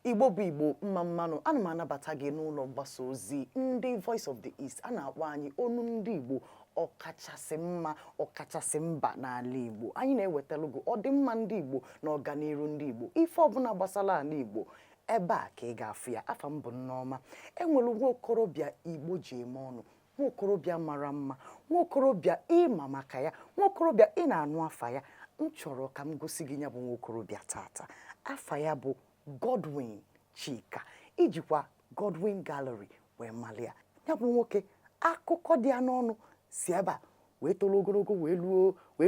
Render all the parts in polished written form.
Igbo bụ Igbo, mma mma nụ. Ana m anabata gị n'ụlọ mgbasa ozi ndị Voice of the East. A na-akpọ anyị onu ndị Igbo ọkachasị mma, ọkachasị mba n'ala Igbo. Anyị na-ewetara gị ọdịmma ndị Igbo na ọganiru ndị Igbo. Ife ọbụla gbasara ala Igbo, ebe a ka ị ga-afụ ya. Afa m bụ Nneọma. Enwere nwa okorobịa Igbo ji eme ọnụ, nwa okorobịa mara mma, nwa okorobịa ịma maka ya, nwa okorobịa ị na-anụ afa ya. M chọrọ ka m gosi gị ya bụ nwa okorobịa tata. Afa ya bụ Godwin Chika, ijikwa Godwin Gallery wee malia ya. Bụ nwoke akụkọ dị ya n'ọnụ si ebe a wee toro ogologo wee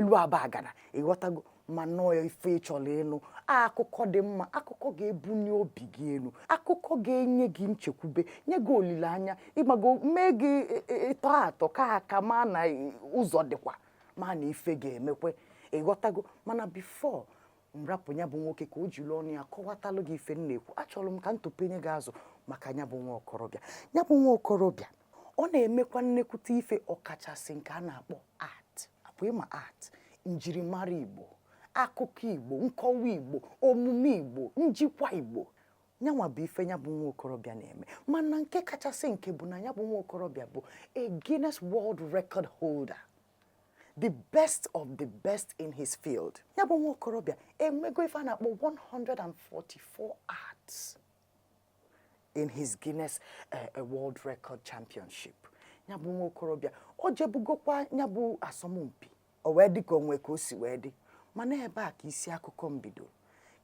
luo aba agana, ịghọtago? Ma nọọ ife ị chọrọ ịnụ, akụkọ dị mma, akụkọ ga-ebuli obi gị elu, akụkọ ga-enye gị nchekwube, nye gị olileanya, ịmago, mee gị ịtọ atọ ka aka ma na ụzọ dịkwa, ma na ife ga-emekwe, ịghọtago? Mana before nrapụ ya bụ nwoke ka o jiri ọnụ ya kọwatalụ gị ife m na-ekwu, achọrọ m ka m tụpenye gị azụ maka ya bụ nwa okorobịa. Ya bụ nwa okorobịa, ọ na-emekwa nnekwute ife, ọkachasị nke a na-akpọ art. Akwa ịma art, njirimara Igbo, akụkọ Igbo, nkọwa Igbo, omume Igbo, njikwa Igbo, nyanwa bụ ife ya bụ nwa okorobịa na-eme. Mana nke kachasị nke bụ na ya bụ nwa okorobịa bụ a Guinness World Record holder, the best of the best in his field. Ya bụ nwa okorobịa enwego ife a na-akpọ 144 arts in his Guinness World Record Championship. Ya bụ nwa okorobịa, o jebugokwa ya bụ asọmpi, o wee dị ka onwe ka o si wee dị. Mana ebe a ka isi akụkọ m bidoro.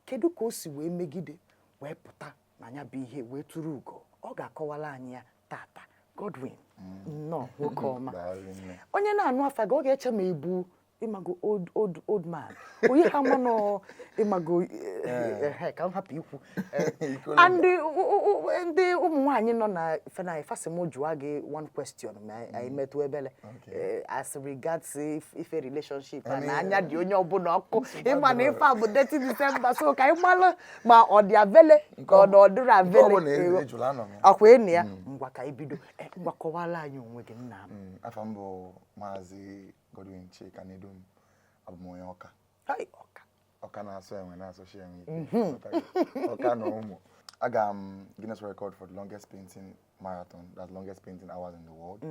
Kedu ka o si wee megide wee pụta na ya bụ ihe wee tụrụ ugo? Ọ ga-akọwara anyị ya tata. Godwin, nnọọ, nwoke ọma. Daalụ, nne. Onye na-anụ afa gị, ọ ga-eche ma ebu ịmago old old old man onye ha ma nọ, ịmago, ka m hapụ ikwu. Ikolobịa. And ndị ụmụ nwaanyị nọ na fena fasị m jụọ gị one question ma anyị metụ ebele. As regards ife relationship a na anya dị onye ọbụla ọkụ, ịma na ife a bụ Detty December, so ka anyị malụ ma ọ dị available ka ọ na ọ dịrị Nke ọ bụla available. ejula anọ m ya. Akwa enyi ya, ngwa, ka anyị bido. Ngwa, kọwala anyị onwe gị, nna m. Afa m bụ Maazị Godwin Chika Nedum. Abụ m onye Ọka. Hai, Ọka! Ọka na-asụ enwe na-asụchi enwe ike. Ọka na ụmụ. Aga m Guinness Record for the longest painting marathon, that's longest painting hours in the world,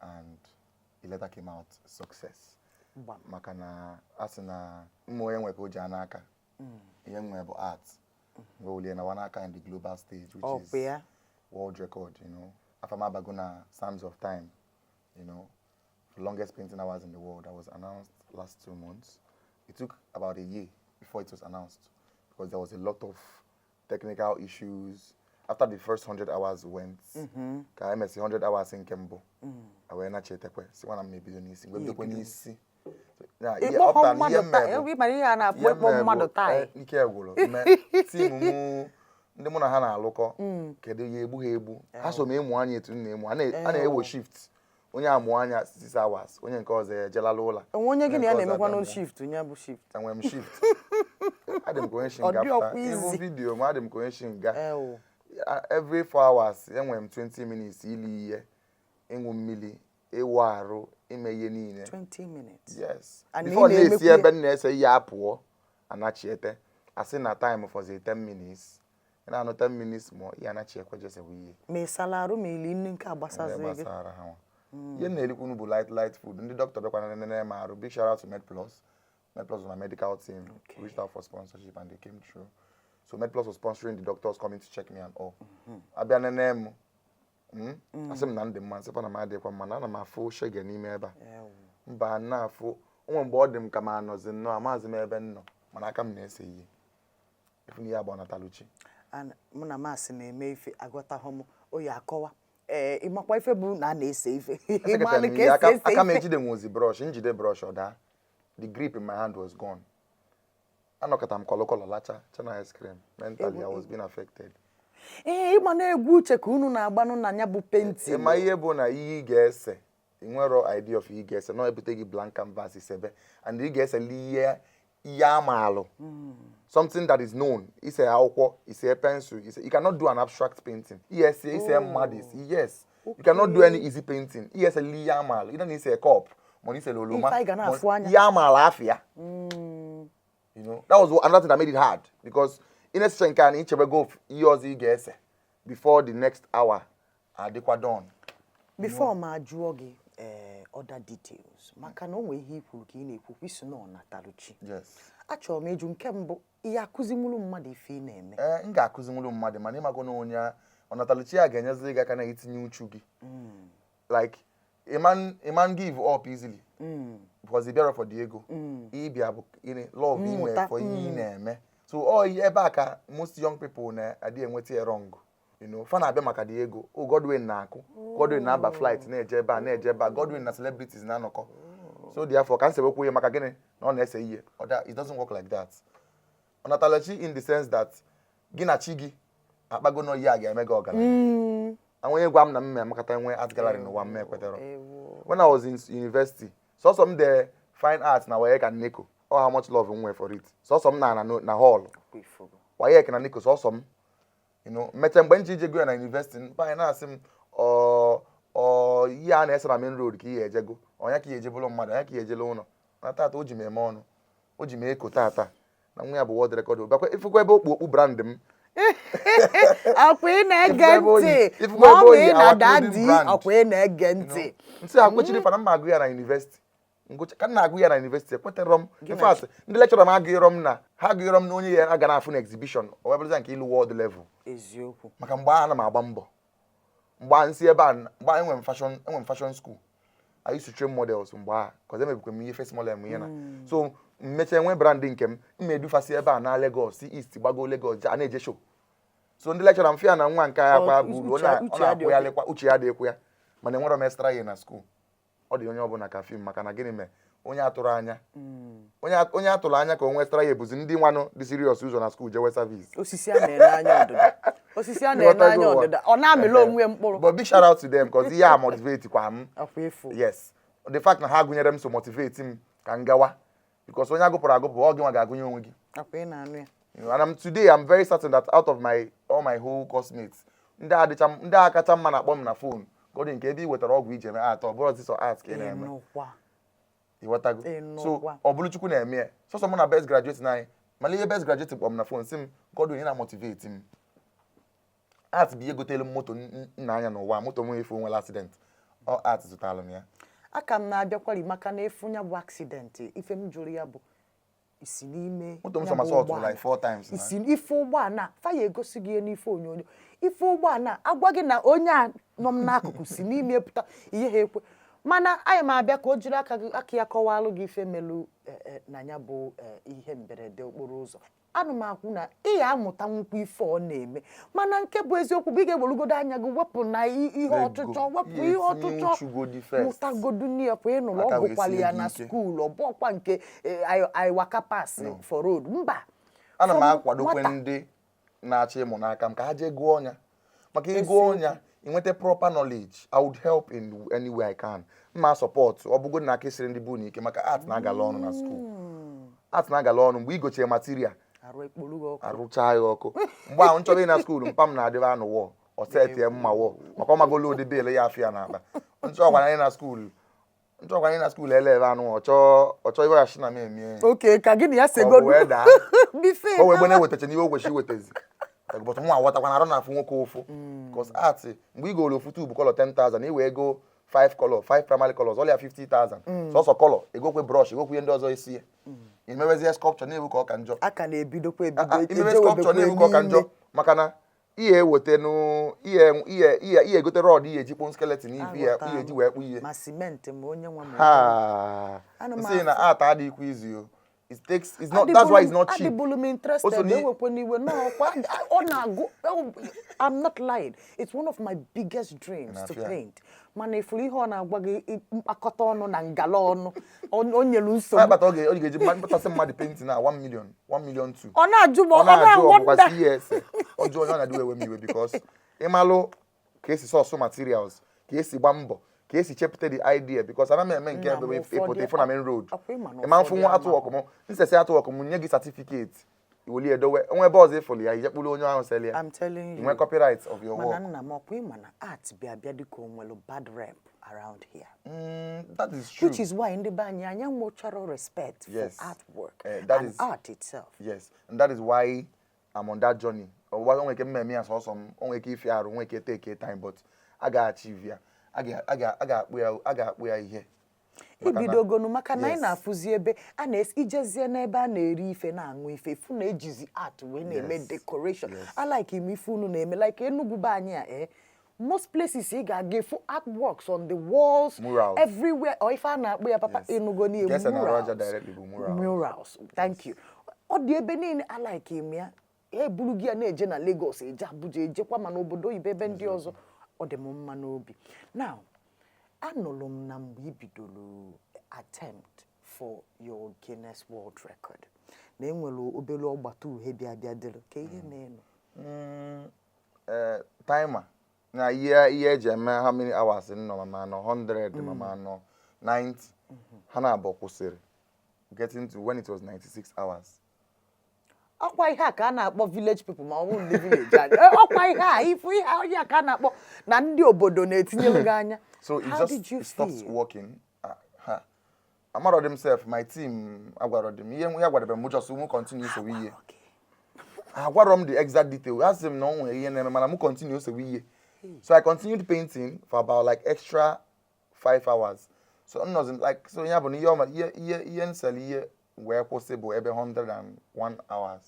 and the letter came out success. Gbam. Maka na a sị na mma onye nwe ka o ji a n'aka. Ihe nwe bụ art. Mgbe welie na n'aka in the global stage, which is Ọkwa ya. world record. Afa m abago na Sands of Time, for longest painting hours in the world. That was announced last 2 months. It took about a year before it was announced because there was a lot of technical issues. After the first 100 hours went, ka emesi 100 hours nke mbụ, a wee nachetekwe, sịkwa na m ebido n'isi, wee bidokwe n'isi. So, ya, ihe Ịkpọkọ ọpụtara na mmadụ ihe mme taa bụ ịmara ihe a na-akpọ ihe ịkpọ mme mmadụ bụ, taa. Ike gwụrụ mme team mụ, ndị mụ na ha na-alụkọ, kedu ihe egbu ha egbu ha so m ịmụ anya etu m na-emu a na-ewo shift, onye amụ anya 6 hours, onye nke ọzọ ejelala ụla. Enwe onye gị na ya nke ọzọ na-emekwa abịa no mụọ. shift, ya bụ shift. Enwe m shift, adị m ka onye shi Ọ nga dị pụta ọkwa ịhụ izi. video m, adị m ka onye shi nga. Ewo. Every 4 hours enwere m 20 minutes ili ihe, ịṅụ mmiri, ịwụ arụ, ime ihe niile. 20 minutes? Yes. And ị Before na-esi na-emekwa ebe m na-ese ihe apụọ, anachiete, asị na time fọzi 10 minutes. Ị na-anụ 10 minutes ma ihe anachiekwe jesewe ihe. Ma ị sala arụ, ma ili nri, nke a Ihe gbasazi gị. Gbasara ha nwa, ihe m na-erikwunu bụ light light food. Ndị dọkịta bịakwa nene m arụ. Big shout out to MedPlus. MedPlus was my medical team. Reached out for sponsorship and they came through. So MedPlus was sponsoring the doctors coming to check me and all. Abịa nene m, asị m na ndị mma, nsịkwa na m adịghịkwa mma, na ana m afụ shege n'ime ebe a. Ewo. Mba, na-afụ onwe mgbe ọ dị m ka m anọzi nnọọ, amaghịzi m ebe m nọ, mana aka m na-ese ihe efu na ihe agba nataluchi. And mụ na masị na-eme ife aghọtaghị m oyi akọwa. Ee, ịmakwa ife bụ na a na-ese ife. Esekọtara Ịmalụ m ka ihe esi aka ese aka m ife. Ejide nwozi brush, njide brush, ọ daa. The grip in my hand was gone. Anọkọta m kọlọkọlọ lacha chana ice cream. Mentally, I was being affected. Ee, ịma na-egwu uche ka unu na-agbanụ na ya bụ painting. Ịma ihe bụ na ihe ị ga-ese, ị nwero idea of ihe ị ga-ese, na ebute gị blank canvas, isebe, and ị ga-eseli ihe, ihe amaalụ, something that is known. Ise akwụkwọ, ise pencil, ise, you cannot do an abstract painting. Ihe ese, ise mmadụ ise. Yes, you cannot do any easy painting. Ihe eseli ihe amaalụ, ịna na ise cup, mana isele oroma. Ife anyị ga na-afụ anya. Ihe amaalụ afịa. That was another thing that made it hard because Ị na-esecha nke a na ichebego ihe ọzọ ị ga-ese before the next hour adịkwa done. Before ma jụọ gị other details, maka na o nwee ihe i kwuru ka ị na-ekwu isi na ọ nataluchi. Yes. Achọrọ m ịjụ, nke mbụ, ihe akụzinwuru mmadụ ife ị na-eme? Ee, m ga-akụzinwuru mmadụ, mana ịmago na onye ọnataluchi a ga-enyezi gị aka na itinye uchu gị, like a man give up easily because ị bịara for the ego. Ịbịa bụ gịnị? Love ị nwere Mmụta. for ihe ị na-eme. So ọ ebe a ka most young people na-adị enweta ya wrong. Fa na-abịa maka the ego. O Godwin na-akụ, Godwin na-aba flight, na-eje ebe a, na-eje ebe a, Godwin na celebrities na-anọkọ. So therefore, ka m sebekwu ihe maka gịnị na ọ na-ese ihe. It doesn't work like that. Ọnatalachi in the sense that gị na chi gị akpago na ihe a ga-eme gị ọgaranya. Onye gwa m na m emakọta nwee art gallery n'ụwa m, ekwetara. Ewo. When I was in university, sọsọ m de fine art na WAEC and NECO. All how much love m nwere for it. Sọsọ m na hall. Kwa ifugo. WAEC na NECO, sọsọ m. Mechaa mgbe m ji ije go ya na university, mpa anyị na-asị m ọ ihe a na-ese na main road ka ihe ejego, ọnya ka ihe ejebụlụ mmadụ, ọnya ka ihe ejele ụlọ. Na tata o ji m eme ọnụ, o ji m eko tata na nwa ya bụ world record. Bakwa ifụkwa ebe okpu okpu brand m. Akwa ị na-ege Ifụkwa ebe oyi- ntị. ifụkwa Ma ebe ọ oyi ị na our clothing daddy brand. Akwa ị na-ege ntị. Nsị a kwechiri fana mma agụ ya na university. Ngụcha ka m na-agụ ya na university, ekweterọ m. In fact, ndị lecturer m agụghịrọ m na ha agụghịrọ m na onye ya aga na-afụ na exhibition, o wee bụrụzia nke ilu world level. Maka mgbe ahụ ana m agba mbọ, mgbe a nsi ebe a, mgbe a enwe m fashion school. I used to train models mgbe a, cause emebikwa m ihe face model m ihe na so mmecha enwe brand nke m. M edufasi ebe a na Lagos, si East gbago Lagos, a na-eje show. So ndị lecturer m fịa na nwa nke ya kwa buru ọ uche ya dị na-akwụ ya lekwa uche ya dị ekwu ya, mana enwere m extra year na school. Ọ dị onye ọbụla ka film, maka na gịnị mee onye atụrụ anya, onye atụrụ anya ka o nwee extra year bụzi ndị nwanụ dị serious ụzọ na school jewe service. Osisi a na-ene anya ọdịda, osisi a na-ene anya Ịghọtago ụwa? ọdịda, ọ na-amịla onwe ya mkpụrụ. But big shout out to them, cause ihe a motivate kwa m. Akwa efu. Yes, the fact na ha gụnyere m so motivate m ka m gawa, because onye agụpụrụ agụpụ, ọ gị nwa ga-agụnye onwe gị. Akwa ị na-anụ ya. And today I'm very certain that out of my all my whole course-mates, ndị adịcha ndị a kacha mma na-akpọ m na phone ka ọ dị nke ebe ị wetara ọgwụ iji eme art, ọ bụrụ ọsịsọ art ka ị na-eme. Ịnụkwa. Ịghọtago? So Ịnụkwa. ọ bụrụ Chukwu na-eme ya, sọsọ mụ na best graduate na anyị. Mana ihe best graduate kpọrọ m na phone sị m, "Godwin, ị na-motivate m. Art bụ ihe gotere m moto nna anya n'ụwa. Moto m efu nwere accident, ọ art zụtara m ya." Aka m na-abịakwari maka na efu ya bụ accident. Ife m jụrụ ya bụ isi n'ime Moto m ya bụ somersault ụgbọala. like four times na. Isi ife ụgbọala faya egosi gị ihe n'ife onyonyo, ife ụgbọala agwa gị na onye a nọ m n'akụkụ si n'ime pụta ihe ha ekwe. Mana anyị m abịa ka o jiri aka gị aka ya kọwalụ gị ife melu na ya bụ ihe mberede okporo ụzọ. Anụ m akwụ na ị ya amụta nwukwu ife ọ na-eme, mana nke bụ eziokwu bụ ị ga-ewerugodo anya gị wepụ na ihe Ego. ọchụchọ, wepụ Ihe ihe etinye ọchụchọ. uchu first. Mụtagodu ya kwa ịnụrụ Aka ọ wee gụkwala sie ya gị na ike. school. Ọ bụọkwa nke I waka pass for road, mba. Ana m From akwadokwe nwata. ndị na-achọ ịmụ n'aka m ka ha jee gụọ ọnya, maka ịgụọ ọnya inweta proper knowledge. I would help in any way I can. Mma support ọ bụgo na aka esiri ndị bụ n'ike, maka art na-agala ọnụ na school. Art na-agala ọnụ mgbe i gochie material. Arụ ekpolu gị ọkụ. Arụchaa ya ọkụ. Mgbe ahụ nchọrọ ị na school, mpa m na-adịbe anụ wọ ọsetie mma wọ, maka ọmagolo ụdị bill ya afịa n'akpa. Nchọkwana ị na school, nchọkwana ị na school ele ebe anụ ọchọ ọchọ iweghachi na m emie. Oke ka gị na ya Ka ọ bụ segodu wee daa. bife. Ka o wee gbe na-ewetacha n'ihe o kwesịrị iwetazi, but nwa aghọtakwana arụ na-afụ nwoke ụfụ, cause art, mgbe ị goro ofu tube color 10,000, i wee go 5 color, 5 primary colors, ọlịa 50,000 sọsọ color, egokwe brush, egokwe ihe ndị ọzọ isi ya, imewezie sculpture na-ewu ka ọ ka njọ. A ka na-ebidokwa ebido. Imewe sculpture na-ewu ka ọ ka njọ, maka na ihe eweta nụ ihe ihe ihe ihe egote rod, ihe eji kpụ skeleton, ife ihe ihe eji wee kpụ ihe. Ma simenti, ma onye nwe ma Ha Ana m nsị na art adịghịkwa easy o. It takes, it's not, that's why it's not cheap. Adịbụlụ m interested. Also, Ewekwe n'iwe n'ọkwa ọ na-agụ. I'm not lying, it's one of my biggest dreams to Na-afịa. paint, mana ifuru ihe ọ na-agwa gị mkpakọta ọnụ na ngala ọnụ o nyelu nsogbu. Akpata ọ ga-eji mkpatasị mmadụ painting na 1 million, 1 million 2. Ọ na-ajụ m ọ ọ na-ajụ na-awọnda. ọgwụkwasị ihe ese ọjọọ onye ọ na-adị ewe m iwe, because ịmalụ ka esi source materials, ka esi gba mbọ, ka esi chepụta the idea, because ana m eme nke Nna m, ebe ụfọdụ ịpụta ịfụ na main road. Akwa ịma na ịma mfụ ụfọdụ nwa atụwọkụ m nsesi atụwọkụ m nye gị certificate, iweli edowe onwe ebe ọzọ ịfụlụ ya, ije kpụrụ onye ahụ seli ya. I'm telling you. Nwee copyright of your Mana work. nna m, ọkwa ịma na art bịa bịa dịka o nwere bad rep around here. That is true. Which is why ndị be anyị anyị nwechara respect Yes. for artwork That and is- art itself. Yes, and that is why I'm on that journey. Ọwa o nwere ike mmemme ya sọsọ m, o nwere ike ife arụ, nwere ike take time, but a ga-achieve ya, a ga-akpụ ya ihe. Ibidogonu, maka na anyị Yes. na-afụzi ebe a na ijezie n'ebe a na-eri ife, na-aṅụ ife, fụ na ejizi art wee na-eme decoration. I like ime ife unu na-eme, like Enugu be anyị a, most places ị ga-aga efu artworks on the walls. Murals. Everywhere, or ife a na-akpọ ya, papa. Yes. Enugo n'ihe Nke ese na murals. Roger directly bụ murals. Murals, thank you. Ọ dị ebe niile. I like ime ya, eburu gị ya na-eje na Lagos, eje Abuja, ejekwa ma n'obodo oyibo, ebe ndị ọzọ. Ọ dị m mma n'obi. Now, anụrụ m na mgbe i bidoro attempt for your Guinness World Record, na enwere obere ọgbata uhie bịa bịa dịrị ka ihe na-enu. Timer na ihe eji eme how many hours nọ, mama nọ 100, mama nọ 90, ha na-abụ kwụsịrị getting to when it was 96 hours. Ọkwa ihe a ka a na-akpọ village people, ma ọ bụ ndị village anyị. Ọkwa ihe a, ifu ihe a, ihe a ka a na-akpọ na ndị obodo na-etinyelu gị anya. So it How just did you it stopped feel? working. Ha amarọ m sef, my team agwarọ m ihe ihe agwadebe m, just mụ continue sowe ihe. Agwarọ m the exact detail. Ha sị m na o nwere ihe na-eme, mana mụ continue sowe ihe. So I continued painting for about like extra 5 hours. So m nọzi like, so ya bụ na ihe ọma ihe nsele ihe wee kwụsị bụ ebe 101 hours.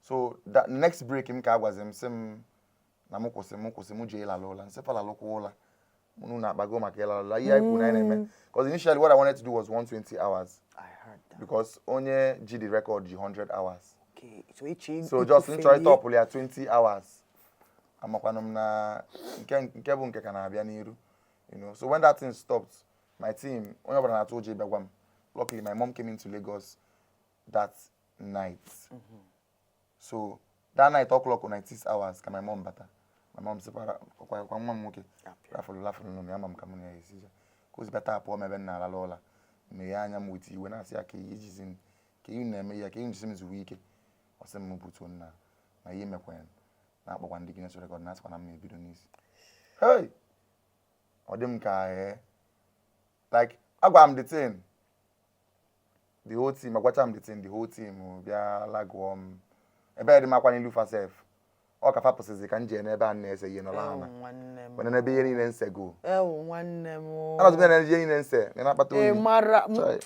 So that next break m ka agwazi m, sị m na m kwụsị, m jee ịlala ụla. Nsị fa lalụkwa ụla, unu na-akpago maka ịlala ụla, ihe anyị kwuru na anyị na-eme, because initially what I wanted to do was 120 hours. I heard that. Because onye ji the record ji 100 hours. Okay. So iche So just ikwufe nchọ ihe. ịtọpụrụ ya 20 hours, amakwanụ m na nke bụ nke ka na-abịa n'iru. So when that thing stopped, my team, onye ọbụla na-atụ ụjọ ịbịa gwa m. Luckily, my mom came into Lagos that night. So that night, o'clock 96 hours ka my mom bata. My mom sịkwara kwa nwa m nwoke rafụrụ rafụrụ nụ ya, ama m ka mụ na ya esi je ka o si bịata pụọ m ebe m na-alala ụla, meghee anya m wit iwe, na-asị ya ka ijizi m, ka ihe na-eme ya, ka ihe njisi m zuwe ike. Ọ sị m butuo nna na ihe mekwa na-akpọkwa ndị Guinness Record, na-asịkwa na m ebido n'isi. Hey, ọ dị m ka like agwa m the thing, the whole team agwacha m the thing, the whole team bịa lagụọ m ebe dị m akwa n'ilu fa sef. Ọ ka fa pụsịzi ka m jee n'ebe a na-ese ihe nọrọ Ewu ana nwanne m. wee n'ebe ihe niile nsego. Ewu nwanne m. Anọzi m na ihe niile nse na na-akpata Ị oyi. mara m. Chai.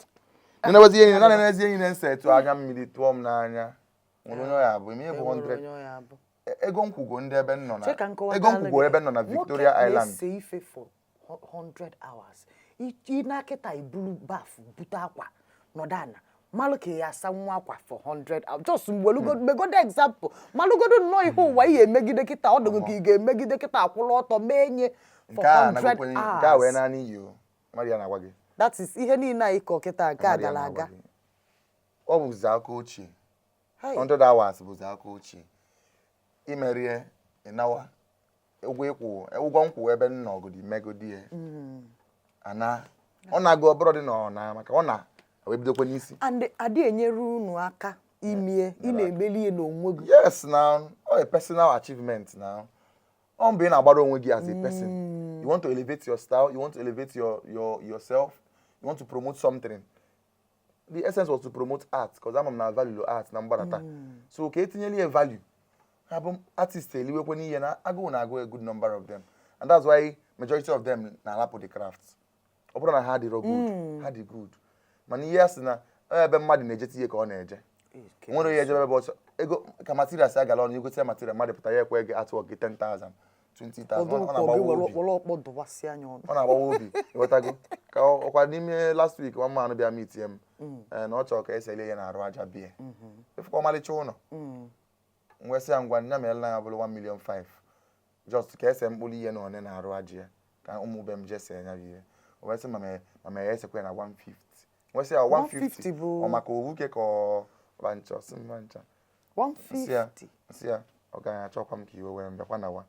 Nenewezi ihe niile na nenezi ihe niile nse tụọ anya mmiri tụọ m n'anya. Nwere onye ọ ya bụ ime ihe bụ Enwere 100 onye ọ ya bụ. Ego nkwugo ndị ebe m nọ na Chee ka nkọwatara ego nkwugo gị. ebe m nọ na Victoria Nwoke Island. na-ese ife for 100 hours, ị na-akịta iburu bath bute akwa nọdụ ana, malụ ka ya asa nwa akwa for 100 hours. Just welugodo megodo example, malụgodo nnọọ ihe ụwa ihe emegide kịta, ọ dịgo ka ị ga-emegide kịta akwụla ọtọ mee nye for Nke a 100 nagokwenye nke a wee hours. naanị iyi o mmadụ ya na-agwa gị. That is ihe niile anyị kọ kịta nke a Mmadụ ya gara na-agwa aga. gị. Ọ bụzi aka ochie. Hey. 100 hours bụzi aka ochie. Imerie ịnawa ụgwọ ịkwụ, ụgwọ nkwụ ebe m nọgodi megodi ya ana ọ na-agụ ọbụrụ dị na ọ na maka ọ na wee bidokwa n'isi. And adị enyere unu aka imie, ị na-emeli ihe n'onwe gị? Yes, now ọ a personal achievement now. Ọ mgbe ị na-agbara onwe gị as a person, you want to elevate your style, you want to elevate yourself, you want to promote something. The essence was to promote art, because ama m na value art na mgbadata, so ka etinyela ya value, ha bụ artist eliwekwe n'ihe na agụụ na-agụ a good number of them, and that's why majority of them na-alapụ the craft. Ọ bụrụ na ha adịrọ good, ha dị good, mana ihe a sị na ọ ebe mmadụ na-eje tinye ka ọ na-eje, nwere onye ejebe ebe ọsọ ego ka material si agala ọnụ. Igote material, mmadụ pụta ya ekwe gị atụọ gị 10,000, 20,000. Ọ na-agbawa were obi. were ọkpọ dụwasị anya ọnụ. Ọ na-agbawa obi, ịghọtago? Ka ọkwa n'ime last week, nwa mmanụ bịa meet m, na ọ chọrọ ka esi ele ihe na-arụ aja bie ịfụkwa ọmalịcha ụlọ. Nwesị ya ngwa nya meela ya bụrụ 1 million 5, just ka ese mkpụrụ ihe na one na-arụ aja ya ka ụmụ be m jese ya bụ ihe. O wee sị ma ya esekwa ya na 150. Nwesị ya 150 150 bụ ọ maka owuke ka ọ bancha, ọsị m bancha. Nsị ya 150. Nsị ya ọ gaghị achọkwa m ka iwe wee m bịakwa na wa.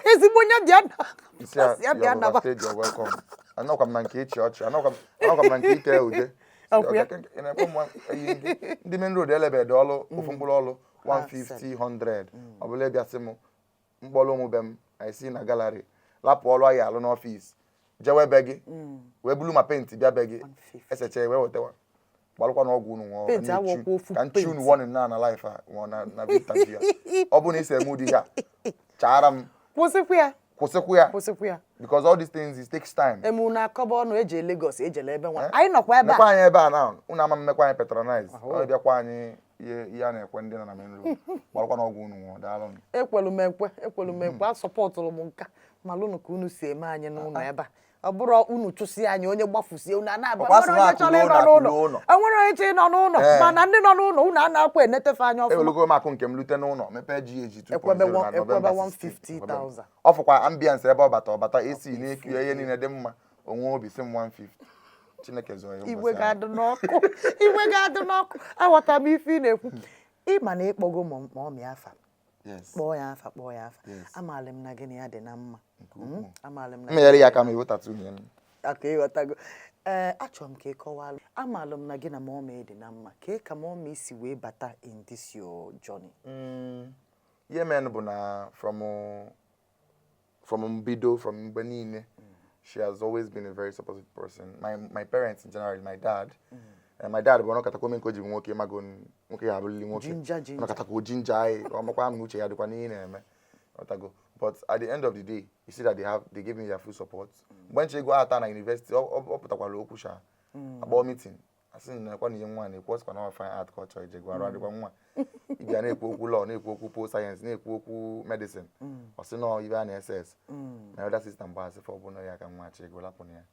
Ezigbo onye bịa na Nsị ya ya bịa you naba. overstayed your welcome. Anọkwa m na nke ịchị ọchị, anọkwa m na nke ite ude. Ọkwa ya? Ị na-ekwe m eyi ndị main road elebede ọlụ ofu mkpụrụ ọlụ 150, 100, ọ bụla ịbịa sị m mkpọrọ ụmụ be m anyị si na gallery lapụ ọlụ anyị alụ n'office jewe be gị wee bulu ma paint bịa be gị. 150. Esecha wee wetawa. Gbalụkwa na ọgwụ unu ṅụọ. Paint awọkwa ofu ka nchi paint. unu warning na na life a nwụọ na interview a. Ọ bụrụ na isi eme ụdị ihe a, chaara m. Kwụsịkwa ya. Kwụsịkwa ya. Kwụsịkwa ya. Because all these things, it takes time. Emu na akọba ọnụ eje Lagos, ejele ebe nwa. Eh? Anyị nọkwa ebe Nekwa a. anyị ebe a na unu ama mmekwa anyị patronize. Ahụ. Ọ bịakwa anyị ihe ihe a na-ekwe ndị nọ na main road. Gbalụkwa na ọgwụ unu ṅụọ. Daalụ. Ekwelu m ekwe, ekwelu m ekwe, asupportụrụ m nka malụnụ ka unu si eme anyị n'ụlọ ebe a. Ọ bụrụ unu chụsị anyị, onye gbafusie unu a na-aba. Ọkwa sị enwere na onye chọrọ akụrụ ịnọ ụlọ, n'ụlọ. akụrụ ụlọ. Enwere onye chọrọ ịnọ n'ụlọ. Mana ndị nọ n'ụlọ, unu a na-akwa enetefe anya ọfụma. Ewelugo m akụ nke m lute n'ụlọ, mepee GAG 2.0 Ekwebe na November ekwebe 16. 150,000. Ọ fụkwa ambience ebe ọ bata, ọ bata AC na-eku ya, ihe niile dị mma, onwe obi si m 150. Chineke zọọ ya Igwe ụbọchị ahụ. ga-adị n'ọkụ, igwe ga-adị n'ọkụ. Aghọtara m ife ị na-ekwu. Ịma na ịkpọgo ma ọ mịa afa. Yes. Kpọọ ya afa, kpọọ ya afa. Yes. Amaala m na gị na ya dị na mma. Nke ukwuu. Amaala m na M meghere ya aka m ewetatu ihe m. Aka ịghọtago. Ee, achọrọ m ka ị kọwalụ. Amaala m na gị na mommy dị na mma. Ka ka mommy si wee bata in this your journey? Ihe mere bụ na from mbido, from mgbe niile, she has always been a very supportive person. My parents in general, my dad, my dad bụ ọnọkatakwa ome nke o ji bụ nwoke, mago nwoke ya abụrịrị nwoke. Ginger, ginger. Ọnọkatakwa ginger anyị, ọ makwa m na uche ya dịkwa n'ihe na-eme. Ọtago. But at the end of the day, you see that they gave me their full support. Mgbe nche ego ata na university, ọ pụtakwara okwu sha. Akpọ meeting. Asị na ekwa na ihe nwa na-ekwu, ọ sịkwa na ọ fine art ka ọ chọrọ ije gụọ, arụ adịkwa nwa. Ị bịa na-ekwu okwu law, na-ekwu okwu pol science, na-ekwu okwu medicine. Ọ sị na ibe a na-ss. My elder sister mgbe asị ọ bụ na ya ka nwa achọ ego, lapụ na ya.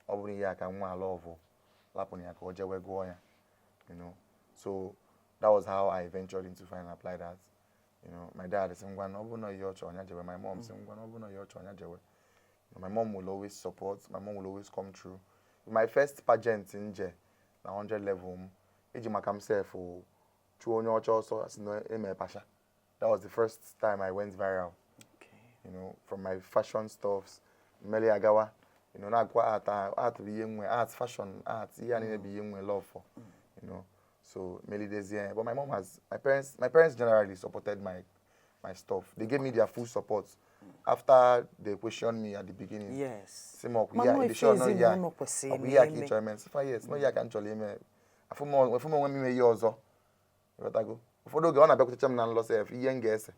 Ọ bụrụ ihe aka nwa ala ọvụ, lapụ na ya ka o jewe gụọ ya. So that was how I ventured into fine and applied art. My dad sị ngwa na ọ bụrụ na ihe ọ chọrọ ya jewe. My mom sị ngwa na ọ bụrụ na ihe ọ chọrọ ya jewe. My mom will always support. My mom will always come through. My first pageant nje na 100 level m, eji maka m sef o chụọ onye ọcha ọsọ, asị na eme pasha. That was the first time I went viral. From my fashion stuffs, mmeli agawa, na-agwa art, art bụ ihe nwe, art, fashion, art, ihe a niile bụ ihe nwe love for. So melidezie. But my mom has, my parents generally supported my stuff. They gave me their full support after they questioned me at the beginning. Sị m ọkwa Mana ihe a, ife ịdị sure nọ ihe a, ezinụlọ kwesịrị ọkwa ihe a ka ị na-eme. chọrọ ime? Nsị fa yes, nọ ihe a ka m chọrọ ime. Afụ m onwe m ime ihe ọzọ. Ịghọtago? Ụfọdụ oge ọ na-abịakwutecha m na nlọ sef, ihe m ga-ese.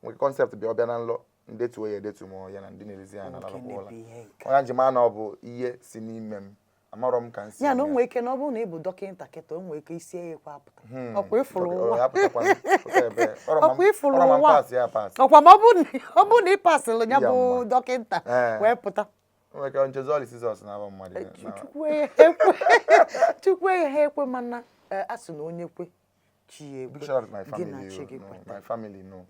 Nwere concept bịa, ọbịa na nlọ, ndetuo ya edetu m ya na ndị na-elezi ya na Nwoke alakwa ụla. na-ebu ihe nke. Onye ji maa na ọ bụ ihe si n'ime m, amarọ m ka m si Ya na o eme. nwee ike na ọ bụrụ na ị bụ dọkịta kịta, o nwee ike isi ya ekwe apụta. Ọkwa ịfụrụ Ọ ụwa. ya pụtakwa, pụta ebe. Ọrọ ma Ọkwa ịfụrụ ọrọ ma m ụwa. pass ya pass. Ọkwa ma ọ bụrụ na ị pasịrị ya Ya bụ mma. dọkịta wee pụta. O nwere ike nchezọ scissors na-aba mmadụ Chukwu ekwe, Chukwu ha ekwe, mana a sị na onye kwe, chi ya ekwe. Big shout out to my Gị na family. chi gị No, kweta. my family, no.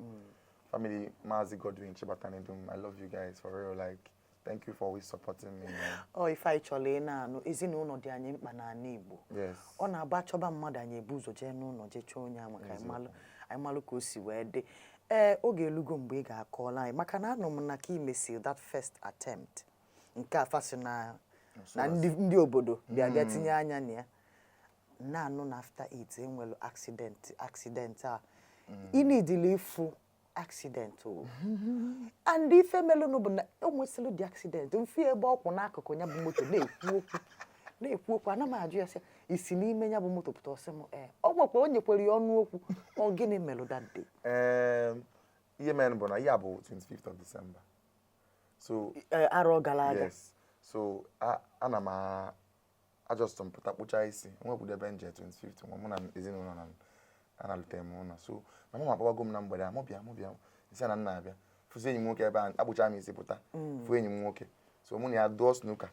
Family, Mazi Godwin, Chibatanidum, I love you guys for real. Like, thank you for always supporting me, man. Ọ ife anyị chọrọ ị na-anụ, ezinụlọ dị anyị mkpa n'ala Igbo. Yes. Ọ na-agba achọba mmadụ, anyị ebu ụzọ jee n'ụlọ jee chọọ onye ahụ maka anyị malụ ka o si wee dị. Ee, oge elugo mgbe ị ga-akọọla anyị, maka na anụ m na ka imesi that first attempt nke a fasị na ndị obodo bịa bịa tinye anya na ya, na-anụ na after it enwelu accident a ị nidili ịfụ accident o. And ife melụnụ bụ na o nwesịrị dị accident mfe ebe ọ kwụ n'akụkụ ya bụ moto na-ekwu okwu, na-ekwu okwu. Ana m ajụ ya sị, isi n'ime ya bụ moto pụta? Ọsị m ee. Ọ nwekwa o nyekwere ya ọnụ okwu. Ọ gịnị melụ that day? Ihe mere bụ na ihe a bụ 25th of December. So, Ee, arọ gara aga. Yes. So, ana m ajust m pụta kpụcha isi. Enwekwudo ebe nje 25th, nwa mụ na ezinụlọ na analutere m ụlọ. So, na mama akpọbago m na mgbede a, mụ bịa, mụ bịa. Nsị na nna abịa. Fụzi enyi m nwoke ebe a, akpụcha m isi pụta. Fụ enyi m nwoke. So, mụ na ya dụọ snooker.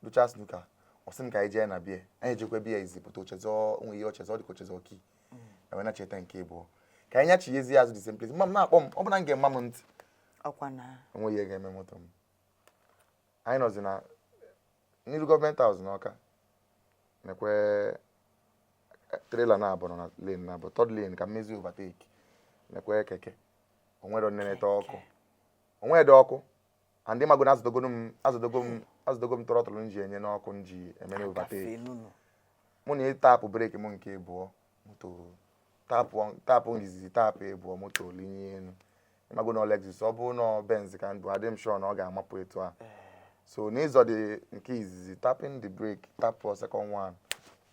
Dụcha snooker. Ọ sị m ka anyị jee na bie. Anyị ejekwa bie izi pụta, ochezọ onwe ihe ochezọ, ọ dị ka ochezọ key. Ewee nacheta nke ịbụọ. Ka anyị nyachighezie azụ the same place. Mma m na-akpọ m, ọ bụ na m ga-ema m ntị. Ọkwa na Onwe ihe ga-eme moto m. Anyị nọzi na n'iru government house n'Ọka, nekwe trailer na-abụ nọ na lane na-abụ third lane ka mmezi overtake, nekwe keke onwere nnenete ọkụ, onwere ọkụ, and ịmago na azụdogo m throttle m ji enye n'ọkụ m ji eme na overtake. Gafee nụnụ. Mụ na ịtapụ brake m nke ịbụọ, moto tapụ, tapụ izizi, tapụ ịbụọ, moto linye elu. Ịmago na Lexus, ọ bụrụ na Benz ka ndụ adị m sure na ọ ga-amapụ etu a. So n'ịzọ dị nke izizi, tapping the brake, tapụ second one,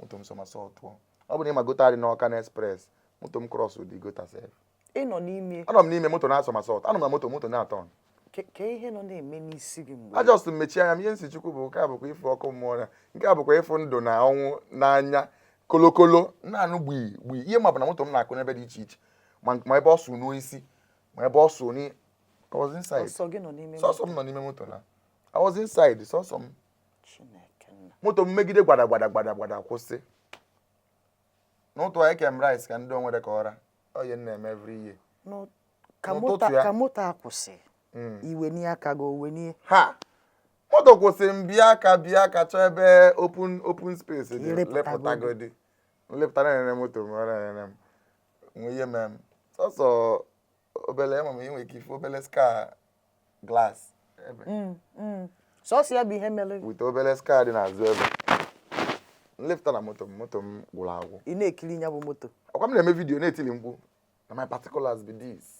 Moto m somersault tụọ. Ọ bụ na ịma gutter dị n'Ọka na express, moto m cross the gutter sef. Ị nọ n'ime? Anọ m n'ime moto na somersault. Anọ m na moto, moto na-atọ. Ke ihe nọ na-eme n'isi gị mgbe? A just mechie anya m. Ihe nsi Chukwu bụ nke a bụkwa ịfụ ọkụ mmụọ, na nke a bụkwa ịfụ ndụ na ọnwụ n'anya kolokolo na-anụ gbii gbii. Ihe ma bụ na moto m na-akụ n'ebe dị iche iche, ma ebe ọ sụ n'isi, ma ebe ọ sụ ni. I was inside. Ọsọ gị nọ n'ime? Sọsọ m nọ n'ime moto na I was inside, sọsọ m. Chineke nna. Moto m megide gbada gbada gbada gbada, kwụsị n'ụtụ. Eke m rice ka ndị onwere ka ọra onye m na-eme every year. Ka N'ụtụtụ moto ya. Ka moto a kwụsị, iwe aka gị owenye? Ha moto kwụsị, m bịa ka chọọ ebe open space dị. Ilepụtagodi. Lepụtagodi, nlepụta na-enene moto m, ọ na-enene m, nwe ihe mee m sọsọ obele ama m inwe ike ife obele scar glass ebe. Sọsọ ya bụ ihe mere? With obele scar dị n'azụ ebe nlepụta na moto m, moto m gwụrụ agwụ. Ị na-ekiri ya bụ moto? Ọkwa m na-eme video na-etili mkpu na my particulars be this,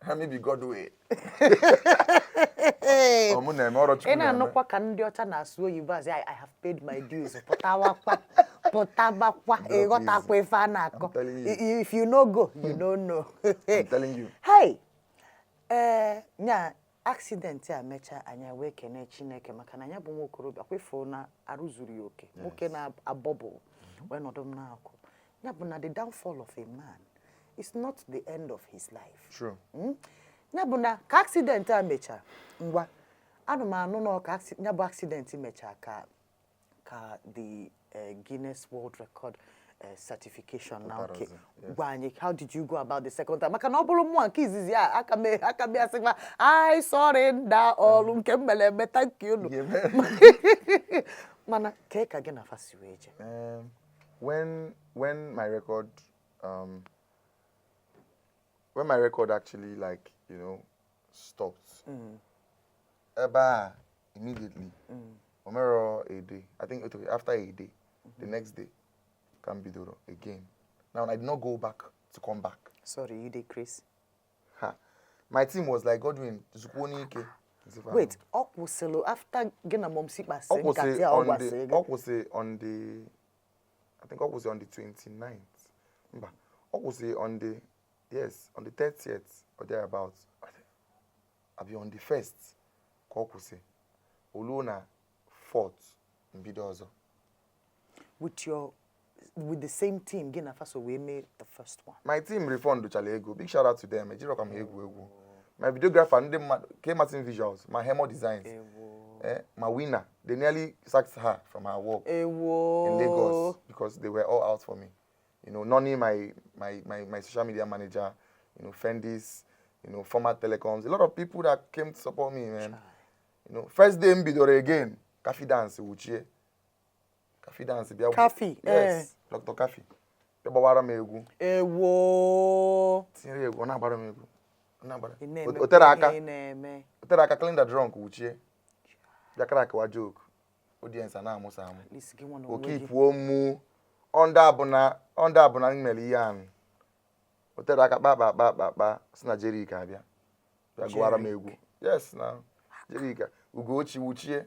ha me be Godwin. Ọ mụ na-eme ọrụ Ị Chukwu na-eme. Na-anụkwa ka ndị ọcha na-asụ oyibo azị, I have paid my dues." Pụtawakwa, pụtabakwa, ịghọtakwa ife a na-akọ. I'm telling you. If you no go, you no know. I'm telling you. Hey, ee, nya accident a mechaa, anyị wee kene Chineke maka na ya bụ nwa okorobịa kwefuo na arụ zuru ya oke. Nwoke na-abọbụ wee nọdụ m n'akụ ya bụ na the downfall of a man is not the end of his life. True. Ya bụ na ka accident a mechaa, ngwa, ana m anụ na ọ ka ya bụ accident mechaa ka the Guinness World Record certification na nke Pụtara ọzọ, yes. gwa anyị, how did you go about the second time? Maka na ọ bụrụ mmụọ nke izizi a aka m ya sịkwa I surrender all, nke m mere eme, thank you nụ. Mana kee ka gị na fa si wee jee? When my record when my record actually, like, stopped ebe a immediately, omero a day, I think it was after a day, the next day ka m bidoro again. Now I did not go back to come back. Sorry, you dey crazy. Ha, my team was like, "Godwin, zukwuo n'ike." Wait, ọ kwụsịrị after gị na momsi kpasị Ọ kwụsị nkata a ọ on the gwasị gị? Ọ kwụsị on the, I think ọ kwụsị on the 29th, mba, ọ kwụsị on the, yes, on the 30th or thereabout, abi on the 1st ka ọ kwụsị. Oluo na 4th, mbido ọzọ. With the same team gị na faso wee mee the first one? My team refund chala ego. Big shout out to them. Ejirọkwa m ha egwu egwu. My videographer, ndị mmadụ K Martin Visuals, ma Hemo Designs, Ewo. Ma winner, they nearly sacked her from her work Ewo. In Lagos because they were all out for me. Noni, my social media manager, Fendis, former telecoms, a lot of people that came to support me, man. First day m bidoro again, Kafi Dance wuchie. Kafi Dance bịa. Kafi, Yes, Dr. Kafi. Bịa gbawara m egwu. Ewo. Tinyere egwu, ọ na-agbara m egwu. Ọ na-agbara. Ị na-emekwa O tere aka. ihe ị na-eme. O tere aka, Clean the Drunk wuchie. Bịa crack wa joke. Audience a na-amụsa amụ. At least gị nwa na onwe gị. Okipuo mụ onda abụna m mere ihe ahụ. O tere aka, kpa kpa kpa kpa kpa, si na Jerick abịa bịa gụwara m egwu. Yes, na Jerick Ugochi wuchie.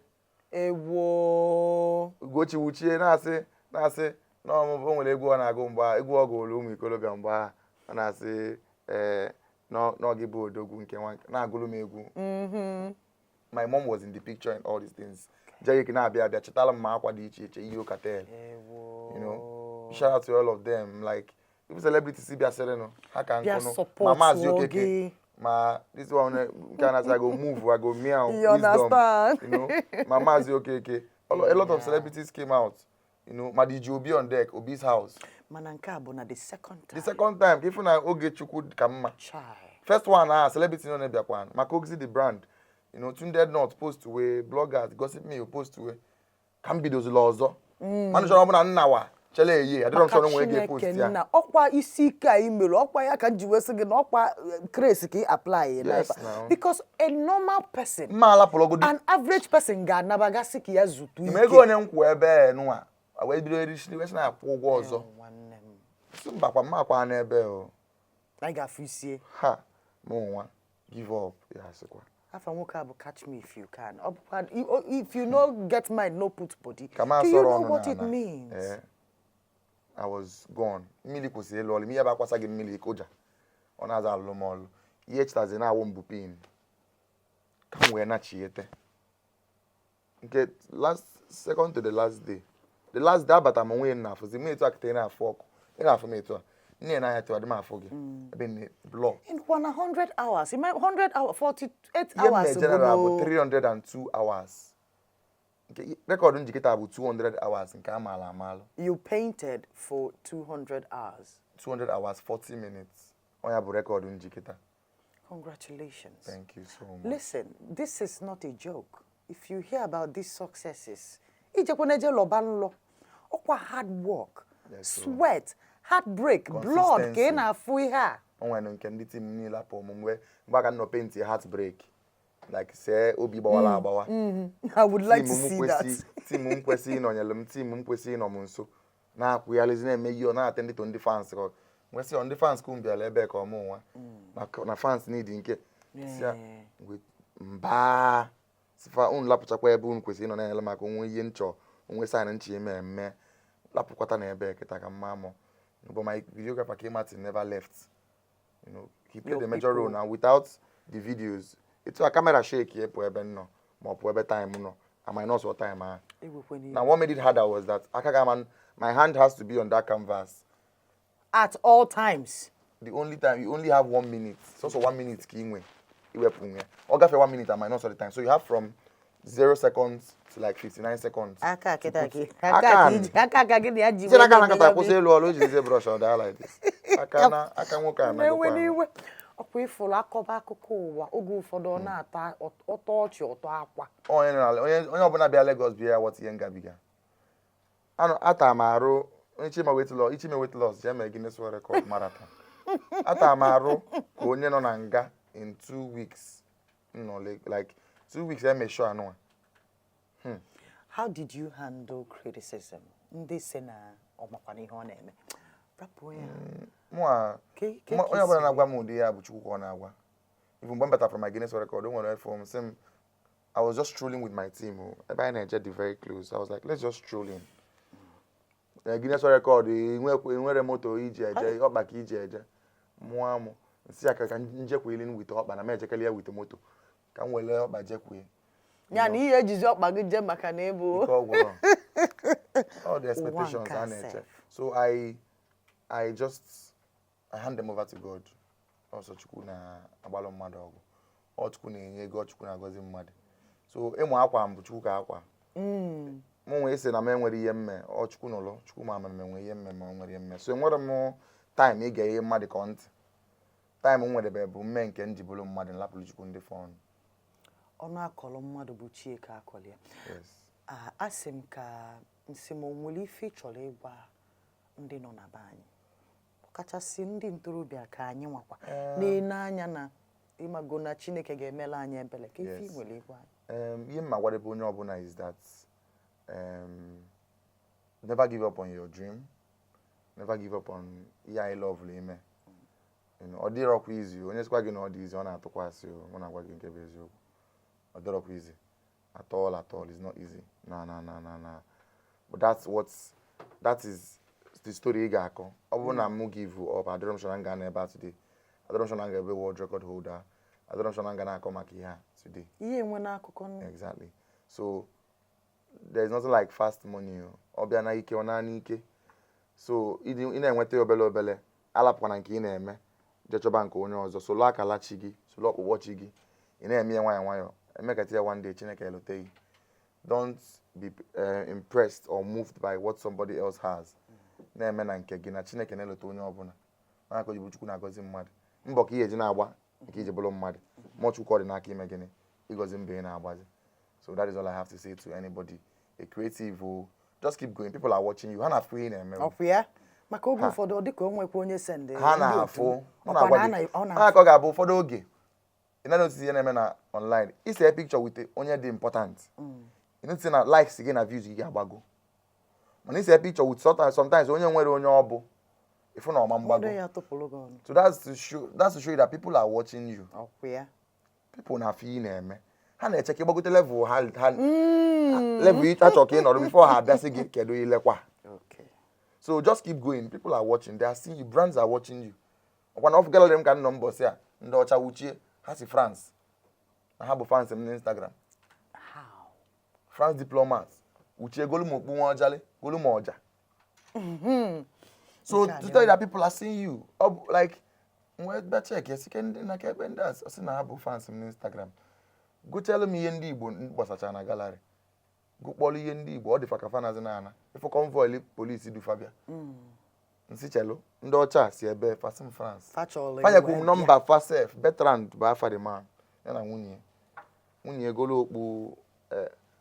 Ewo. Ugochi wuchie na-asị na ọmụbụ o nwere egwu ọ na-agụ mgbe ahụ, egwu ọ gụrụ ụmụ ikolobịa mgbe ahụ, ọ na-asị ee n'ọ gị bụ odogwu nke nwa na-agụrụ m egwu. My mom was in the picture and all these things. Jerick na-abịa abịa chetara m ma akwa dị iche iche ihe ụkatel. Ewo. Shout out to all of them, like even celebrities bịasịrịnụ ha ka Bịa nkụnụ ma support Maazị Okeke gị. Ma this one nke a na-asị I go move, I go meow. You Wisdom. understand? Ma Maazị Okeke, a lot of celebrities came out, ma DJ Obi on deck, Obi's house. Mana nke a bụ na the second time? The second time, ka ịfụ na oge Chukwu ka mma. Chai. First one ah, celebrity no na-abịakwa maka Ogzi the brand, Tunde North post wee, bloggers gossip me post wee, ka m bidozila ọzọ mana chọrọ ọbụna nnawa chele eye adịrọ m chọrọ nwe ga-epost Chineke ya. Nna, ọkwa isi ike a i mere, ọkwa ya ka m ji wee sị gị na ọkwa grace ka ị apply in Yes, life. now. Because a normal person, Mma alapụlọgodi. an average person ga-anabagasị ka ya zutu Ime ike. ego onye m kwụ ebe nụwa wee bido erisi wee sị na-akwụ ụgwọ ọzọ. Nwanne m. Sị mbakwa mma akwa n'ebe o. Anyị ga-afụ isie. Ha mụ nwa give up ya sịkwa. Afa nwoke a bụ Catch Me If You Can. Ọ bụkwa if you no get mind, no put body. Ka m Do you asọrọ know ọnụ what it n'ala. means? Ee. I was gone. Mmiri kwụsịrị ịlụ ọlụ. Ihe bụ akwasa gị mmiri ịkụja, ọ na-aza alụlụ m ọlụ. Ihe echetazi na-awụ mbụ pin ka m wee nachiete nke last, second to the last day, the last day abata m, onwe m na-afụzi m etu a kịta. Ị na-afụ ọkụ, ị na-afụ m etu a, nne na anya etu a dị m afụ gị ebe nne blọk. Ịnụkwa na 100 hours, ime 100 hours, 48 Ihe m hours. na-general bụ bụ 302 hours. Nke record njikịta bụ 200 hours nke amaala amalụ. You painted for 200 hours? 200 hours 40 minutes. Ọ ya bụ record njikịta. Congratulations. Thank you so much. Listen, this is not a joke. If you hear about these successes, ijekwana eje lọba nlọ. Ọkwa hard work, Yes, sir. sweat, heartbreak, blood ka ị Consistency. na-afụ ihe a. O nwere nke ndị team niile apụ m mgbe aka nọ paint heartbreak, like see obi gbawara agbawa. I would like to Team m see that. Team m kwesị ịnọnyere m, team m kwesị ịnọ m nso, na-akwụgharịzi, na-eme ihe ọ na-ate ndị to ndị fans ka nwesị ọ ndị fans ka m bịara ebe ka ọmụ nwa na fans need nke si ya mba sifa unu lapụchakwa ebe unu kwesịrị ịnọ na-enyere maka onwe ihe nchọ onwe sign nchi eme eme lapụkwata na ebe kịta ka mma mụ. But my videographer K Martin never left. He played Your a major people. role. Now without the videos, etu a camera shake ya pụ ebe m nọ ma ọ pụ ebe time nọ, I might not time ahụ. Ewekwana Now iwe. what made it harder was that aka ga my hand has to be on that canvas At all times. The only time you only have one minute, so 1 minute ka ị nwe iwepụ nwe ọ gafee 1 minute and minus all the time, so you have from 0 seconds to like 59 seconds Aka to kịta gị. aka Aka aka gị na ya ji site n'aka wee na na-eme nkata ya bụ kwụsị ịlụ ọrụ, o jizie brush ọ daa like this. Aka na aka nwoke a na-ewe nagokwa ahụ. n'iwe. Ọkwa ịfụrụ akọba akụkọ ụwa, oge ụfọdụ ọ na-atọ ọtọ ọchị, ọtọ akwa. Onye nọ onye ọbụla bịa Lagos bịa ya ghọta ihe ngabiga. Anụ ata m arụ onye chima weight loss, ichime weight loss jee mee Guinness World Record marathon. Ata m arụ ka onye nọ na nga in 2 weeks nọ like 2 weeks eme show anụnwa. How did you handle criticism? Ndị si na ọ makwana ihe ọ na-eme, rapụ ya. Mụa Ke onye ka ọbụla isi na-agwa m ụdị ya bụ Chukwu ka ọ na-agwa. Even mgbe m batara from my Guinness World Record, o nwere efe m sị m, I was just strolling with my team o. Ebe anyị na-eje dị very close. I was like, "Let's just stroll in." Guinness World Record enwere moto iji eje, ọkpa ka iji eje. Mụọ amụ nsị ya ka njekwelin with ọkpa na m ejekele ya with moto ka m were ọkpa jekwue. Ya na ihe ejizi ọkpa gị jee maka na ịbụ Ike ọgwụrụ, all the expectations nke a na-eche. sef. So I just I hand them over to God. Ọsọ Chukwu na-agbalụ mmadụ ọgụ, ọ Chukwu na-enye ego, ọ Chukwu na-agọzi mmadụ. So ịmụ akwa m bụ Chukwu ka akwa mụ nwee sị na m enwere ihe mme, ọ Chukwu n'ụlọ Chukwu ma ama m enwe ihe mme ma ọ nwere ihe mme. So enwere m time ịge ihe mmadụ ka ọ ntị. Time m nwedebe bụ mme nke m ji bụrụ mmadụ nlapụrụ Chukwu ndị fọn. Ọnụ akọlọ mmadụ bụ chi ka akọlọ ya. Yes. Ah, asị m ka nsị m, o nwere ife ị chọrọ ịgwa ndị nọ na be anyị, ọkachasị ndị ntorobịa, ka anyị nwakwa na-ene anya na ịmago na Chineke ga-emela anyị ebele, ka ife ị nwere ịgwa anyị? Ihe m ma gwadebe onye ọbụla is that never give up on your dream, never give up on ihe anyị love ime. Ọ dịrọkwa easy. Onye sịkwa gị na ọ dị easy, ọ na-atụkwa asị o. Mụ na-agwa gị nke bụ eziokwu, ọ dịrọkwa easy at all, at all. It's not easy, na na na na na, but that is the story ị ga-akọ. Ọ bụrụ na mụ give up, adịrọ m sure na m ga n'ebe a today, adịrọ m sure na m ga-ebe world record holder, adịrọ m sure na m ga na-akọ maka ihe a today. Ihe enwe n'akụkọ nụ. Exactly. So there's nothing like fast money o. Ọ bịa na ike, ọ na n'ike. So ị na-enweta ya obele obele, alapụkwana nke ị na-eme jee chọba nke onye ọzọ. Solo akala chi gị, solo ọkpụkpọ chi gị, ị na-eme ya nwayọọ nwayọọ, emekata ya one day Chineke elote gị. Don't be impressed or moved by what somebody else has. Na-eme na nke gị na Chineke na-elote onye ọbụla mana ka ojibu Chukwu na-agọzi mmadụ. Mbọ ka ị ga-eji na-agba nke iji bụrụ mmadụ mmụọ Chukwu, ọ dị n'aka ime gịnị, ịgọzi mbọ ị na-agbazi. So that is all I have to say to anybody, a creative o, just keep going. People are watching you. Ha na-afụ ihe ị na-eme o. Ọkwa ya maka oge ụfọdụ ọ dịka o nwekwa onye send Ha na-afụ. Ọ ọkwa na-agwa na gị ọ ha na-afụ. ka ọ ga-abụ ụfọdụ oge ị na notice ihe na-eme na online, ise picture with onye dị important, ị notice na likes gị na views gị ga-agbago. Mana ise picture with sometimes onye nwere onye ọ bụ, ịfụ na ọma mgbago. Ụfọdụ ya tụpụrụ gị ọnụ. So that's to show you that people are watching you. Ọkwa ya. People na-afụ ihe ị na-eme. Ha na-eche ka ịgbagote level ha, level ị achọ ka ị nọrọ before ha abịasị gị kedu ilekwa. So just keep going. People are watching. They are seeing you. Brands are watching you. Ọkwa na ọfụ gallery m ka m nọ mbọsị a, ndị ọcha wuchie, ha si France na ha bụ fans m n'Instagram. How? France diplomat wuchie, golu m okpu nwa ọjali, golu m ọja. So Nke a to dị tell you that people are seeing you. Ọ bụ like nwee bịa check ya, sike ndị na ka ebe ndị a sị na ha bụ fans m n'Instagram, gụchalụ m ihe ndị Igbo gbasachara na gallery, gụkpọrọ ihe ndị Igbo, ọ dịfa ka fanazi na ana ịfụ convoy polisi dufa bịa. Nsị chelu, ndị ọcha si ebe fasim France. Fachọrọ fanyekwu m iwe. Nọmba fasef Bertrand bụ afa the man, ya na nwunye golu okpu,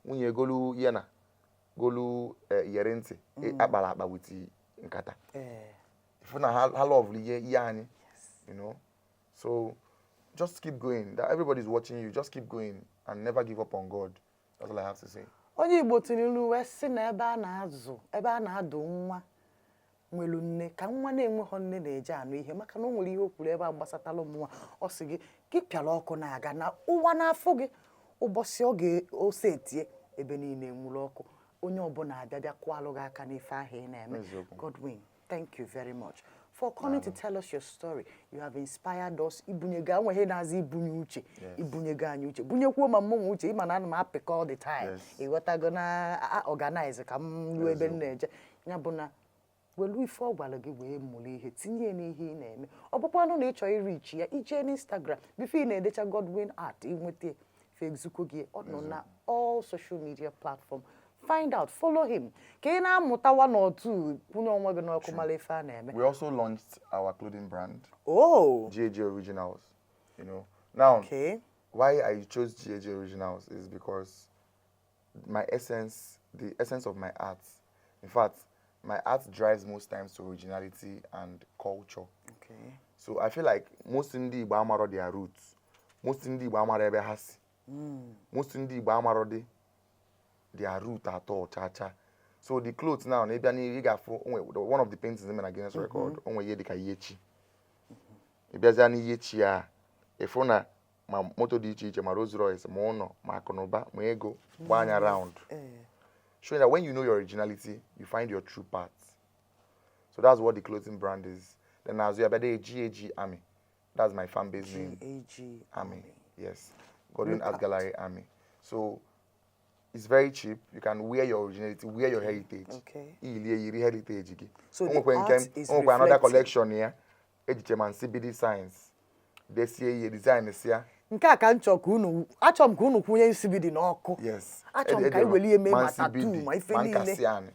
nwunye golu yena golu, iyeri ntị akpara akpa with nkata. Ifu na ha love ihe anyị. So just keep going, that everybody's watching you. Just keep going and never give up on God. That's all I have to say. Onye Igbo tiri ilu wee sị na ebe a na-azụ, ebe a na-adụ nwa nwelu nne ka nwa na-enweghọ nne na-eje anụ ihe, maka na o nwere ihe o kwuru ebe a gbasatala ụmụ nwa. Ọ sị gị gị pịara ọkụ na-aga na ụwa n'afọ gị, ụbọchị ọ ga-ose etie ebe niile enwuru ọkụ, onye ọbụla abịa bịa kwalụ gị aka n'ife ahụ ị na-eme. Eziokwu. Godwin, thank you very much for coming to tell us your story. You have inspired us. Ibunyego enweghị na-aza ibunye uche. Ibunyego anyị uche, bunyekwuo ma mmụnwa uche, ịma na ana m apịkọ all the time. Ịghọtago na organize ka m ruo ebe m na-eje. Ya bụ na welu ife ọ gwara gị wee mụrụ ihe, tinye ya n'ihe ị na-eme. Ọ bụkwanụ na ị chọrọ irichi ya, ijee n'Instagram before ị na-edecha Godwin Art, inweta Facebook gị. Ọ nọ na all social media platform. Find out, follow him ka ị na-amụta one or two, kwụnye onwe gị n'ọkụ, mara ife a na-eme. We also launched our clothing brand, Oh. GAG Originals. Now why I chose GAG Originals is because my essence, the essence of my art, in fact, my art drives most times to originality and culture. So I feel like most ndị Igbo amarọ their roots. Most ndị Igbo amara ebe ha si. Most ndị Igbo amarọ dị their root at all, cha cha. So the clothes now, na ịbịa n'ihu, ị ga-afụ onwe one of the paintings mere na Guinness Record, onwe ihe dịka ihe chi. Ị bịazịa n'ihe chi a, ịfụ na ma moto dị iche iche, ma Rolls Royce, ma ụlọ, ma akụnụba, ma ego, gbaa anya round. Showing that when you know your originality, you find your true path. So that's what the clothing brand is. Then as you have GAG Army. That's my fan base name. GAG Army. Yes. Godwin Look Art out. Gallery Army. So it's very cheap. You can wear your originality, wear your heritage. Iyilie yiri heritage gị. So the O nwekwe nke art is o nwekwe another reflecting. Collection ya. Ejiche ma nsibidi science. Desie ihe design si ya. Nke a ka m chọrọ ka unu, achọrọ m ka unu kwụnye nsibidi n'ọkụ. Yes. Achọrọ m ka anyị were ihe mee ma tattoo ma ife ma niile. nkasi anị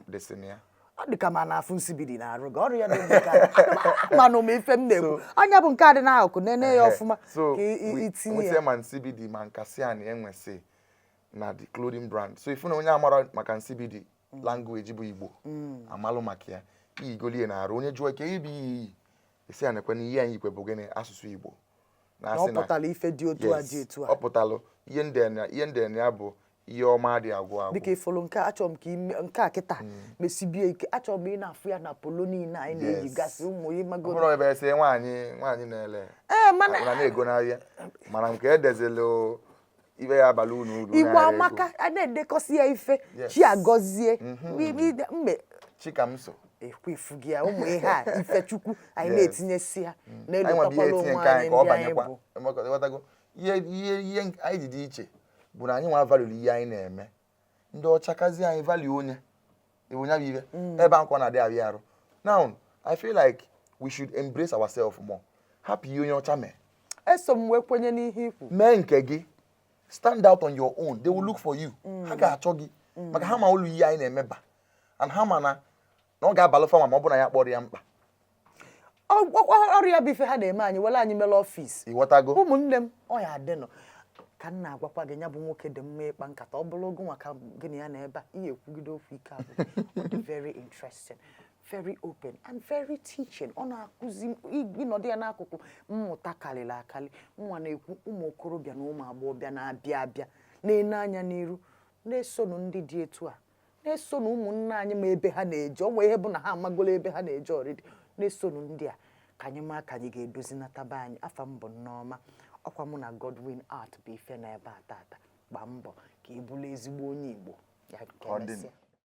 desi na ya. Ọ dị ka ma na-afụ nsibidi na-arụ gị ọrụ ya dị m ka mana m ife m na-ekwu anya bụ nke a dị n'akụkụ nene ya ọfụma So ka itinye nweta ya. Ma nsibidi ma nkasi anị enwesị na the clothing brand. So ifu na onye amara maka nsibidi language bụ Igbo amalụ maka ya, iyigolie na-arụ, onye jụọ ike ibi iyi, esi ya nekwe na ihe anyị ikwe bụ gịnị, asụsụ Igbo. Na ọ pụtara ife dị otu a dị etu a. Ọ pụtalụ ihe ndị ya bụ ihe ọma adịghị agwụ agwụ. Dịka ịfụlụ nke a, achọrọ m ka ime nke a kịta mesibie ike. Achọrọ m ị na-afụ ya na polo niile anyị na-eyigasị ụmụ Ọ ịmago. bụrụ ebe ese nwaanyị na-ele Ee, mana na na-ego n'ahịa, mana nke edezilụ ibe ya abalị unu uru Igbo n'ahịa ego. amaka, a na-edekọsị ya ife. Chi agọzie mgbe Chikamso. Ekwe ifu gị ya, ụmụ ihe a, ifechukwu anyị na-etinyesi ya Anyị nwere ihe na-elotakwala etinye onwe nke anyị anyị ka ọ ndị anyị banyekwa bụ. Ịghọtago? Ihe anyị ji dị iche bụ na anyị nwa value ihe anyị na-eme. Ndị ọcha kazi anyị value onye ịbụ nya bụ ibe ebe ahụ ka ọ na-adị abịa arụ. Now I feel like we should embrace ourselves more, hapụ ihe onye ọcha mee. Eso m wee kwenye n'ihe ikwu. Mee nke gị, stand out on your own. They will look for you. Ha ga-achọ gị maka ha ma ụlọ ihe anyị na-eme ba, and ha ma na ọ ga-abalụ fama ma ọ bụ na ya kpọrọ ya mkpa. Ọrụ ya bụ ife ha na-eme anyị were anyị mere office. Ịghọtago? Ụmụnne m, ọ ya adịnụ ka m na-agwakwa gị, ya bụ nwoke dị mma ịkpa nkata. Ọ bụrụ ogo nwa ka gị na ya na ebe a ihe ekwugide okwu ike abụ. Ọ dị very interesting, very open and very teaching. Ọ na-akụzi ịnọdụ ya n'akụkụ, mmụta karịrị akarị. Nwa na-ekwu, ụmụ okorobịa na ụmụ agbọghọbịa na-abịa abịa na-ene anya n'iru, na-esonụ ndị dị etu a, na-esonụ ụmụnne anyị ma ebe ha na-eje. Ọ nwee ihe bụ na ha amagolo ebe ha na-eje ọrịdị. Na-esonụ ndị a ka anyị maa ka anyị ga-edozinata be anyị. Afa m bụ Nneọma. Ọkwa mụ na Godwin Art bụ ife na ebe a tata. Gbaa mbọ ka ị bụrụ ezigbo onye Igbo ya. Ka Ọ dị. emesịa.